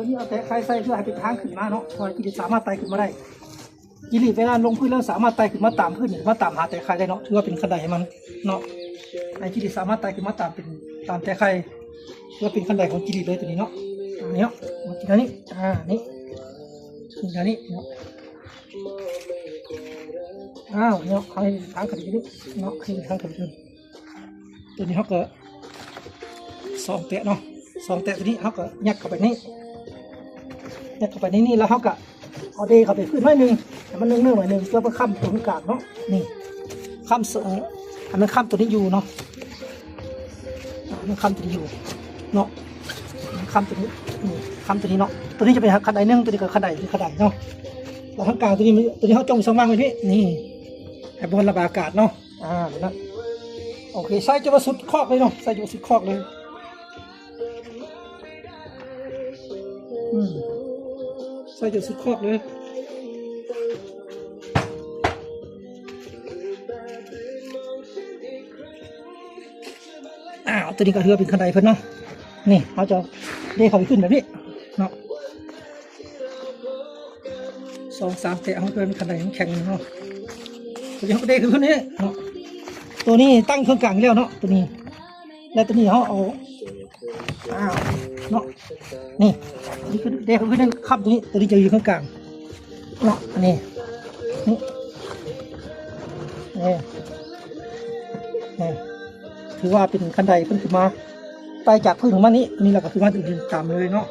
ນີ້ເອົາແຕະໄຄໃສ່ເພື່ອໃຫ້ເປັນທາງຂຶ້ນມາເນາະ ເພື່ອທີ່ຈະສາມາດໄຕ່ຂຶ້ນມາໄດ້. ຈີ່ຫຼີດເວລາລົງພື້ນແລ້ວສາມາດໄຕ່ຂຶ້ນມາຕາມພື້ນ ມາຕາມຫາແຕະໄຄໄດ້ເນາະ ຖືວ່າເປັນຄັນໄດໃຫ້ມັນເນາະ. ໄອ້ຈີ່ຫຼີດສາມາດໄຕ່ຂຶ້ນມາຕາມເປັນ ຕາມແຕະໄຄ ຖືວ່າເປັນຄັນໄດຂອງຈີ່ຫຼີດເລີຍໂຕນີ້ເນາະ. ອັນນີ້ເນາະ ມາກິນອັນນີ້ ອ່າ ນີ້ ກິນອັນນີ້ເນາະ. ອ້າວ ເນາະ ເຮົາເຮັດທາງຂຶ້ນນີ້ເນາະ ເຮັດທາງຂຶ້ນນີ້. ໂຕນີ້ເຮົາກໍສອງແຕະເນາະ ສອງແຕະ ໂຕນີ້ເຮົາກໍຍັດເຂົ້າໄປນີ້ ຍັດເຂົ້າໄປໃນນີ້ ແລ້ວເຮົາກໍເອົາເດເຂົ້າໄປພື້ນໜ້ອຍໜຶ່ງ ໃຫ້ມັນເນີ່ງໆໜ້ອຍໜຶ່ງ ເພື່ອເພື່ອຄ້ຳຕົວກາງເນາະ. ນີ້ ຄ້ຳ ເອີ ໃຫ້ມັນຄ້ຳໂຕນີ້ຢູ່ເນາະ ໃຫ້ມັນຄ້ຳໂຕນີ້ຢູ່ເນາະ ຄ້ຳໂຕນີ້ ນີ້ ຄ້ຳໂຕນີ້ເນາະ. ໂຕນີ້ຈະເປັນຄັນໄດໜຶ່ງ ໂຕນີ້ກໍຄັນໄດ ເປັນຄັນໄດເນາະ. ແລ້ວທາງກາງໂຕນີ້ ໂຕນີ້ເຮົາຈົ່ງຊ່ອງວ່າງໄວ້ພີ້ ນີ້ ໃຫ້ບໍ່ໃຫ້ລະບາຍອາກາດເນາະ. ອ່າ ແບບນັ້ນ ໂອເຄ ໃສ່ຈົນວ່າສຸດຄອກເລີຍເນາະ ໃສ່ຈົນວ່າສຸດຄອກເລີຍ. ອືມ ໃສ່ຈົນສຸດຄອກເລີຍ. ອ້າວ ໂຕນີ້ກໍຖືວ່າເປັນຄັນໄດເພິ່ນເນາະ. ນີ້ ເຮົາຈະເດເຂົ້າໄປຂຶ້ນແບບນີ້ເນາະ ສອງສາມແຕະ ເຮົາເພື່ອໃຫ້ຄັນໄດມັນແຂງເນາະ. ໂຕນີ້ເຮົາກໍເດຂຶ້ນພຸ້ນນີ້ເນາະ. ໂຕນີ້ຕັ້ງເຄິ່ງກາງຢູ່ແລ້ວເນາະ ໂຕນີ້ ແລ້ວໂຕນີ້ເຮົາເອົາ ອ້າວ ເນາະ ນີ້ ນີ້ຄືເດຂຶ້ນ ຂຶ້ນຄ້ຳໂຕນີ້ ໂຕນີ້ຈະຢູ່ເຄິ່ງກາງເນາະ. ນີ້ ນີ້ ນີ້ ນີ້ ຖືວ່າເປັນຄັນໄດເພິ່ນຂຶ້ນມາ ໄຕ່ຈາກພື້ນຂອງມັນນີ້ ນີ້ແລ້ວກໍຄືວ່າເດີນຕາມເລີຍເນາະ.